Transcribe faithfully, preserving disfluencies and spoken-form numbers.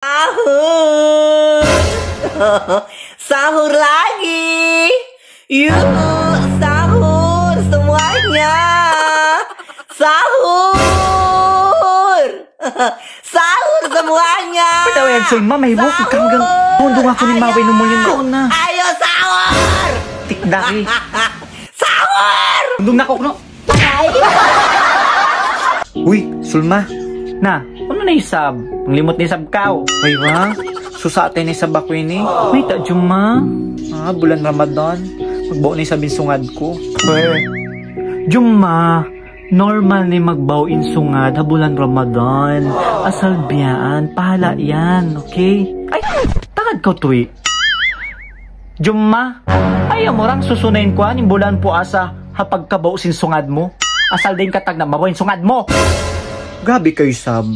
Sahur! Sahur lagi! Yuk, sahur semuanya! Sahur! Sahur semuanya! Padawayan, Sulma, may buhok ka hanggang bundong ako ni Maway nung muli na. Ayo sahur! Tikdaki. Sahur! Bundong na ako, no? Uy, Sulma. Na, unu na isab? Panglimut na isab kaw. Ay ba? Susa' ta na isab aku ini. Mayta', Jumma? Ah, bulan Ramadan. Magbaw na isab in sungad ku. Jumma, normal na in magbaw in sungad ha bulan Ramadan. Asal biyaan, pahala' yan, okay? Ay, tagad kaw tuwi. Jumma, ayaw mu ra susunayn kuwan in bulan puasa ha pagkabaw sin sungad mu. Asal dayn katagna' mabaw in sungad mu. Grabe kaw isab.